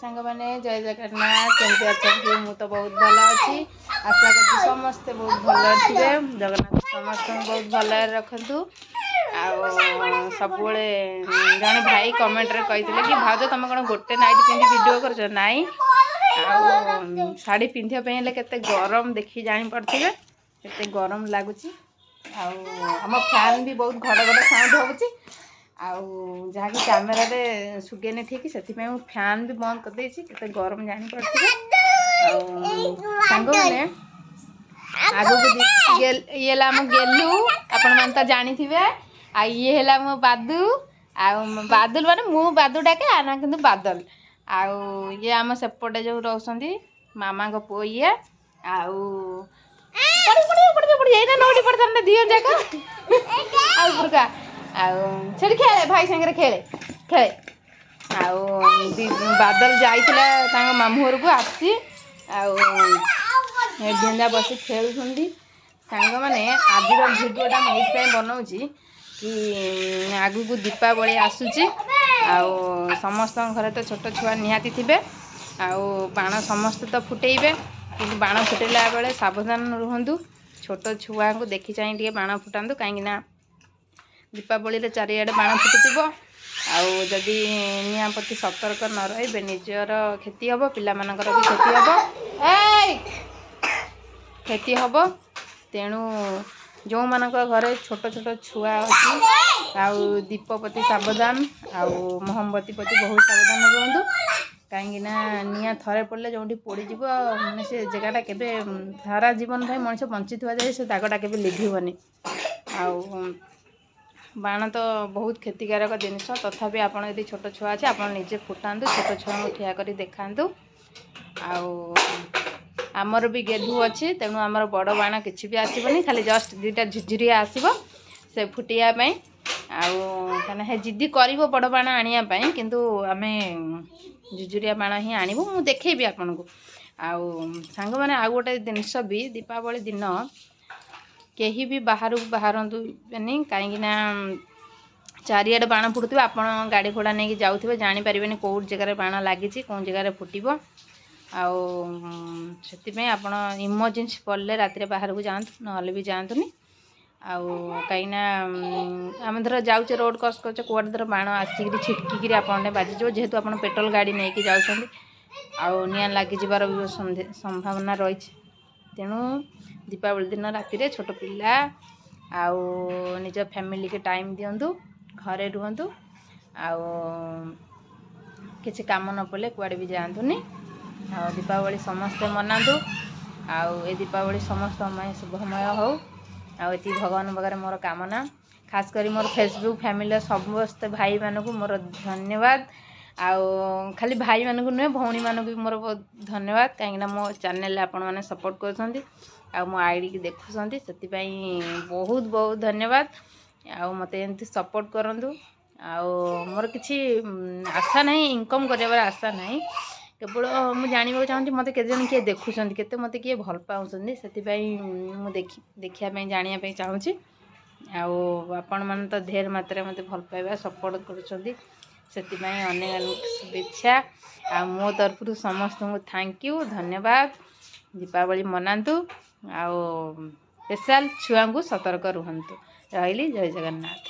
ସାଙ୍ଗମାନେ, ଜୟ ଜଗନ୍ନାଥ। କେମିତି ଅଛନ୍ତି? ମୁଁ ତ ବହୁତ ଭଲ ଅଛି। ଆଶା କରୁଛି ସମସ୍ତେ ବହୁତ ଭଲରେ ଥିବେ। ଜଗନ୍ନାଥ ସମସ୍ତଙ୍କୁ ବହୁତ ଭଲରେ ରଖନ୍ତୁ। ଆଉ ସବୁବେଳେ ଜଣେ ଭାଇ କମେଣ୍ଟରେ କହିଥିଲେ କି, ଭାଉଜ, ତମେ କ'ଣ ଗୋଟେ ନାଇଟ୍ ପିନ୍ଧି ଭିଡ଼ିଓ କରୁଛ? ନାଇଁ, ଆଉ ଶାଢ଼ୀ ପିନ୍ଧିବା ପାଇଁ ହେଲେ କେତେ ଗରମ, ଦେଖି ଜାଣିପାରୁଥିବେ କେତେ ଗରମ ଲାଗୁଛି। ଆଉ ଆମ ଫ୍ୟାନ୍ ବି ବହୁତ ଘଡ଼ ଘଡ଼ ସାଉଣ୍ଡ ହେଉଛି ଆଉ ଯାହାକି କ୍ୟାମେରାରେ ଶୁଭେନି ଠିକ୍। ସେଥିପାଇଁ ମୁଁ ଫ୍ୟାନ୍ ବି ବନ୍ଦ କରିଦେଇଛି। କେତେ ଗରମ ଜାଣିପାରୁଥିବେ। ଆଉ ସାଙ୍ଗମାନେ, ଆଗକୁ ଇଏ ହେଲା ଆମ ଗେଲୁ, ଆପଣମାନେ ତ ଜାଣିଥିବେ। ଆଉ ଇଏ ହେଲା ମୋ ବାଦୁ। ଆଉ ବାଦୁଲ ମାନେ ମୁଁ ବାଦୁ ଡାକେ ନା, କିନ୍ତୁ ବାଦଲ। ଆଉ ଇଏ ଆମ ସେପଟେ ଯେଉଁ ରହୁଛନ୍ତି, ମାମାଙ୍କ ପୁଅ ଇଏ। ଆଉ ପଡ଼ି ପଡ଼ିବ, ପଡ଼ିବ, ପଡ଼ି ଏଇନା ନଉଟି ପଡ଼ିଥାନ୍ତେ ଦି ଯାକ। ଆଉ ଉପରକା ଆଉ ସେଠି ଖେଳେ, ଭାଇ ସାଙ୍ଗରେ ଖେଳେ ଖେଳେ। ଆଉ ବାଦଲ ଯାଇଥିଲା ତାଙ୍କ ମାମୁଁ ଘରକୁ, ଆସିଛି ଆଉ ଢେଙ୍ଗା ବସି ଖେଳୁଛନ୍ତି। ସାଙ୍ଗମାନେ, ଆଜିର ଭିଡ଼ିଓଟା ମୁଁ ଏଇଥିପାଇଁ ବନଉଛି କି ଆଗକୁ ଦୀପାବଳି ଆସୁଛି ଆଉ ସମସ୍ତଙ୍କ ଘରେ ତ ଛୋଟ ଛୁଆ ନିହାତି ଥିବେ। ଆଉ ବାଣ ସମସ୍ତେ ତ ଫୁଟେଇବେ, କିନ୍ତୁ ବାଣ ଫୁଟେଇଲା ବେଳେ ସାବଧାନ ରୁହନ୍ତୁ। ଛୋଟ ଛୁଆଙ୍କୁ ଦେଖି ଚାହିଁ ଟିକେ ବାଣ ଫୁଟାନ୍ତୁ, କାହିଁକିନା ଦୀପାବଳିରେ ଚାରିଆଡ଼େ ବାଣ ଫୁଟୁଥିବ। ଆଉ ଯଦି ନିଆଁ ପ୍ରତି ସତର୍କ ନ ରହିବେ, ନିଜର କ୍ଷତି ହେବ, ପିଲାମାନଙ୍କର ବି କ୍ଷତି ହେବ, ଏଇ କ୍ଷତି ହେବ। ତେଣୁ ଯେଉଁମାନଙ୍କ ଘରେ ଛୋଟ ଛୋଟ ଛୁଆ ଅଛି, ଆଉ ଦୀପ ପ୍ରତି ସାବଧାନ ଆଉ ମହମବତୀ ପ୍ରତି ବହୁତ ସାବଧାନ ରୁହନ୍ତୁ, କାହିଁକିନା ନିଆଁ ଥରେ ପଡ଼ିଲେ ଯେଉଁଠି ପୋଡ଼ିଯିବ, ମାନେ ସେ ଜାଗାଟା କେବେ ସାରା ଜୀବନ ପାଇଁ ମଣିଷ ବଞ୍ଚିଥିବା ଯାଏ ସେ ଦାଗଟା କେବେ ଲିଭିବନି। ଆଉ ବାଣ ତ ବହୁତ କ୍ଷତିକାରକ ଜିନିଷ। ତଥାପି ଆପଣ ଯଦି ଛୋଟ ଛୁଆ ଅଛି, ଆପଣ ନିଜେ ଫୁଟାନ୍ତୁ, ଛୋଟ ଛୁଆଙ୍କୁ ଠିଆ କରି ଦେଖାନ୍ତୁ। ଆଉ ଆମର ବି ଗେଲୁ ଅଛି, ତେଣୁ ଆମର ବଡ଼ ବାଣ କିଛି ବି ଆସିବନି। ଖାଲି ଜଷ୍ଟ ଦୁଇଟା ଝୁରଝୁରିଆ ଆସିବ ସେ ଫୁଟିବା ପାଇଁ। ଆଉ କାହିଁକିନା ସେ ଜିଦି କରିବ ବଡ଼ ବାଣ ଆଣିବା ପାଇଁ, କିନ୍ତୁ ଆମେ ଝୁରଝୁରିଆ ବାଣ ହିଁ ଆଣିବୁ। ମୁଁ ଦେଖେଇବି ଆପଣଙ୍କୁ। ଆଉ ସାଙ୍ଗମାନେ, ଆଉ ଗୋଟେ ଜିନିଷ ବି, ଦୀପାବଳି ଦିନ କେହି ବି ବାହାରକୁ ବାହାରନ୍ତୁନି, କାହିଁକିନା ଚାରିଆଡ଼େ ବାଣ ଫୁଟୁଥିବ। ଆପଣ ଗାଡ଼ି ଘୋଡ଼ା ନେଇକି ଯାଉଥିବେ, ଜାଣିପାରିବେନି କେଉଁ ଜାଗାରେ ବାଣ ଲାଗିଛି, କେଉଁ ଜାଗାରେ ଫୁଟିବ। ଆଉ ସେଥିପାଇଁ ଆପଣ ଇମର୍ଜେନ୍ସି ପଡ଼ିଲେ ରାତିରେ ବାହାରକୁ ଯାଆନ୍ତୁ, ନହେଲେ ବି ଯାଆନ୍ତୁନି। ଆଉ କାହିଁକିନା ଆମେ ଧର ଯାଉଛେ, ରୋଡ଼ କ୍ରସ୍ କରୁଛେ, କୁଆଡ଼େ ଧର ବାଣ ଆସିକିରି ଛିଟକିକିରି ଆପଣଙ୍କ ବାଜିଯିବ। ଯେହେତୁ ଆପଣ ପେଟ୍ରୋଲ ଗାଡ଼ି ନେଇକି ଯାଉଛନ୍ତି, ଆଉ ନିଆଁ ଲାଗିଯିବାର ବି ସମ୍ଭାବନା ରହିଛି। ତେଣୁ ଦୀପାବଳି ଦିନ ରାତିରେ ଛୋଟ ପିଲା ଆଉ ନିଜ ଫ୍ୟାମିଲିକି ଟାଇମ୍ ଦିଅନ୍ତୁ, ଘରେ ରୁହନ୍ତୁ। ଆଉ କିଛି କାମ ନ ପଡ଼ିଲେ କୁଆଡ଼େ ବି ଯାଆନ୍ତୁନି। ଆଉ ଦୀପାବଳି ସମସ୍ତେ ମନାନ୍ତୁ ଆଉ ଏ ଦୀପାବଳି ସମସ୍ତଙ୍କ ପାଇଁ ଶୁଭମୟ ହଉ, ଆଉ ଏତିକି ଭଗବାନଙ୍କ ପାଖରେ ମୋର କାମନା। ଖାସ କରି ମୋର ଫେସବୁକ୍ ଫ୍ୟାମିଲିର ସମସ୍ତେ ଭାଇମାନଙ୍କୁ ମୋର ଧନ୍ୟବାଦ। ଆଉ ଖାଲି ଭାଇମାନଙ୍କୁ ନୁହେଁ, ଭଉଣୀମାନଙ୍କୁ ବି ମୋର ବହୁତ ଧନ୍ୟବାଦ, କାହିଁକିନା ମୋ ଚ୍ୟାନେଲରେ ଆପଣମାନେ ସପୋର୍ଟ କରୁଛନ୍ତି ଆଉ ମୋ ଆଇଡ଼ିକି ଦେଖୁଛନ୍ତି। ସେଥିପାଇଁ ବହୁତ ବହୁତ ଧନ୍ୟବାଦ। ଆଉ ମୋତେ ଏମିତି ସପୋର୍ଟ କରନ୍ତୁ। ଆଉ ମୋର କିଛି ଆଶା ନାହିଁ, ଇନକମ୍ କରିବାର ଆଶା ନାହିଁ। କେବଳ ମୁଁ ଜାଣିବାକୁ ଚାହୁଁଛି ମୋତେ କେତେଜଣ କିଏ ଦେଖୁଛନ୍ତି, କେତେ ମୋତେ କିଏ ଭଲ ପାଉଛନ୍ତି। ସେଥିପାଇଁ ମୁଁ ଦେଖିବା ପାଇଁ, ଜାଣିବା ପାଇଁ ଚାହୁଁଛି। ଆଉ ଆପଣମାନେ ତ ଢେର ମାତ୍ରାରେ ମୋତେ ଭଲ ପାଇବା, ସପୋର୍ଟ କରୁଛନ୍ତି, ସେଥିପାଇଁ ଅନେକ ଅନେକ ଶୁଭେଚ୍ଛା। ଆଉ ମୋ ତରଫରୁ ସମସ୍ତଙ୍କୁ thank you, ଧନ୍ୟବାଦ। ଦୀପାବଳି ମନାନ୍ତୁ ଆଉ ସ୍ପେଶାଲ ଛୁଆଙ୍କୁ ସତର୍କ ରୁହନ୍ତୁ। ରହିଲି, ଜୟ ଜଗନ୍ନାଥ।